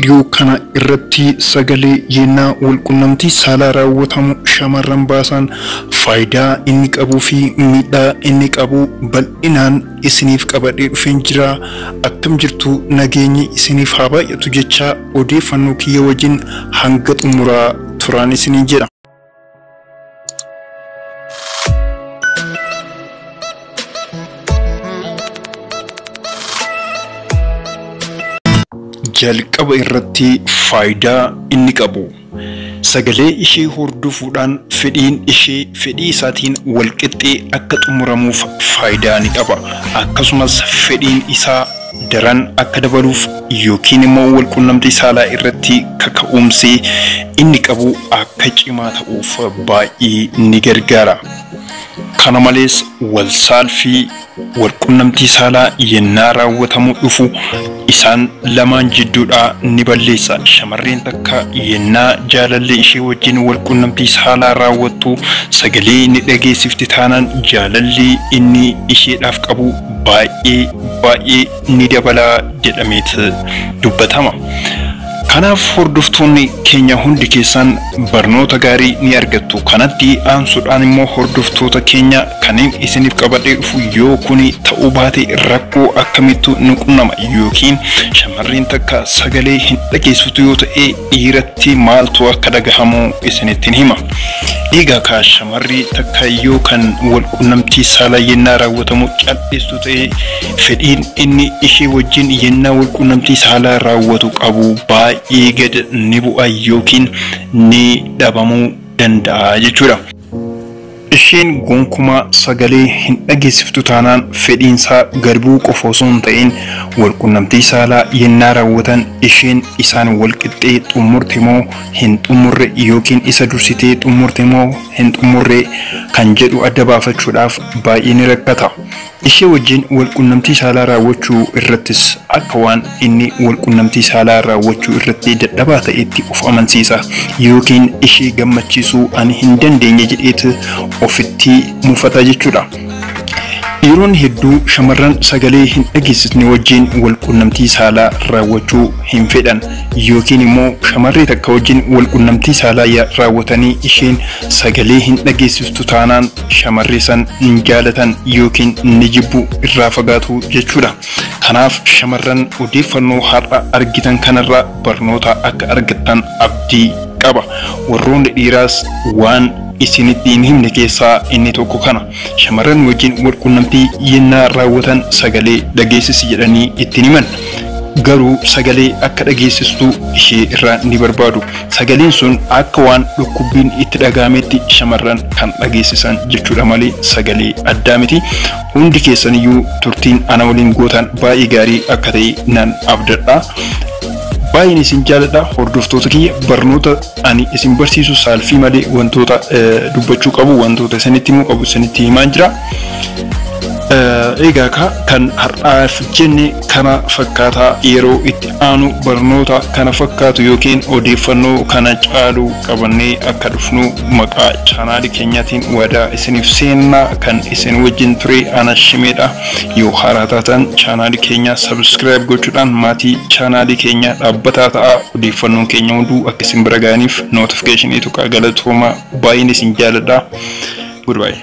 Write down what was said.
Viidiyoo kana irratti sagalee yennaa walqunnamtii saalaa raawwatamu shamarran baasan faayidaa inni qabuu fi miidhaa inni qabu bal'inaan isiniif qabadhee dhufeen jira. Akkam jirtu, nageenyi isiniif haa baay'atu jecha odeeffannoo kiyya wajjin hanga xumuraa turaan isiniin jedha. Jalqaba irratti faayidaa inni qabu. Sagalee ishee hordofuudhaan fedhiin ishee fedhii isaatiin walqixxee akka xumuramuuf faayidaa ni qaba. Akkasumas fedhiin isaa daran akka dabaluuf yookiin immoo walqunnamtii saalaa irratti kaka'umsi inni qabu akka cimaa ta'uuf baay'ee ni gargaara. Kana malees wal saalfii walqunnamtii saalaa yennaa raawwatamu dhufu isaan lamaan jidduudhaa ni balleessa. Shamarreen takka yennaa jaalallee ishee wajjin walqunnamtii saalaa raawwattu sagalee ni dhageessifti taanaan jaalalli inni isheedhaaf qabu baay'ee baay'ee ni dabalaa jedhameet dubbatama. Kanaaf hordoftoonni keenya hundi keessan barnoota gaarii ni argattu. Kanatti aansuudhaan immoo hordoftoota keenya kanneen isiniif qabadhee dhufu yoo kuni ta'uu baate rakkoo akkamittu nu qunnama yookiin shamarreen takka sagalee hin dhageessitu yoo ta'e dhiiratti maaltu akka dhagahamu isinittiin hima. Egaa kaa shamarri takka yoo kan walqunnamtii saalaa yennaa raawwatamu cal'istu ta'e fedhiin inni ishee wajjin yennaa walqunnamtii saalaa raawwatu qabu baay'ee gad ni bu'a yookiin ni dhabamuu danda'a jechuudha. Isheen gonkumaa sagalee hin dhageessiftu taanaan fedhiinsaa gad bu'uu qofa osoo hin ta'in walqunnamtii saalaa yennaa raawwatan isheen isaan walqixxee xumurte moo hin xumurre yookiin isa dursitee xumurte moo hin xumurre kan jedhu adda baafachuudhaaf baay'ee ni rakkata. Ishee wajjin walqunnamtii saalaa raawwachuu irrattis akka waan inni walqunnamtii saalaa raawwachuu irratti dadhabaa ta'etti of amansiisa yookiin ishee gammachiisuu ani hin dandeenye jedheet ofitti mufata jechuudha. Dhiironni hedduu shamarran sagalee hin dhageessisne wajjin walqunnamtii saalaa raawwachuu hin fedhan yookiin immoo shamarree takka wajjin walqunnamtii saalaa raawwatanii isheen sagalee hin dhageessiftu taanaan shamarree san hin jaalatan yookiin ni jibbu, irraa fagaatu jechuudha. Kanaaf shamarran odeeffannoo har'a argitan kanarraa barnoota akka argattan abdii qaba. Warroonni dhiiraas waan isinitti hin himne keessaa inni tokko kana. Shamarran wajjin walqunnamtii yennaa raawwatan sagalee dhageessisi jedhanii ittiin himan. Garuu sagalee akka dhageessistu ishee irraa ni barbaadu. Sagaleen sun akka waan dhukkubbiin itti dhagahametti shamarran kan dhageessisan jechuudha malee sagalee addaa miti. Hundi keessaniyyuu turtiin ana waliin gootan baay'ee gaarii akka ta'e nan abdadha. Baay'een isin jaaladha hordoftoota kiyya, barnoota ani isin barsiisu saalfii malee wantoota dubbachuu qabu, wantoota isinitti himuu qabu isinitti himaan jira. Egaa kan har'aaf jenne kana fakkaataa, yeroo itti aanu barnoota kana fakkaatu yookiin odeeffannoo kana caalu qabannee akka dhufnu maqaa chaanaalii keenyaatiin waadaa isiniif seennaa. Kan isin wajjin ture ana Shimeedha. Yoo haaraa taatan chaanaalii keenya subscribe gochuudhaan maatii chaanaalii keenya dhaabbataa ta'a. Odeeffannoon keenya hunduu akka isin bira ga'aniif notificationii tuqaa. Galatooma, baay'een isin jaaladha. Goodbye.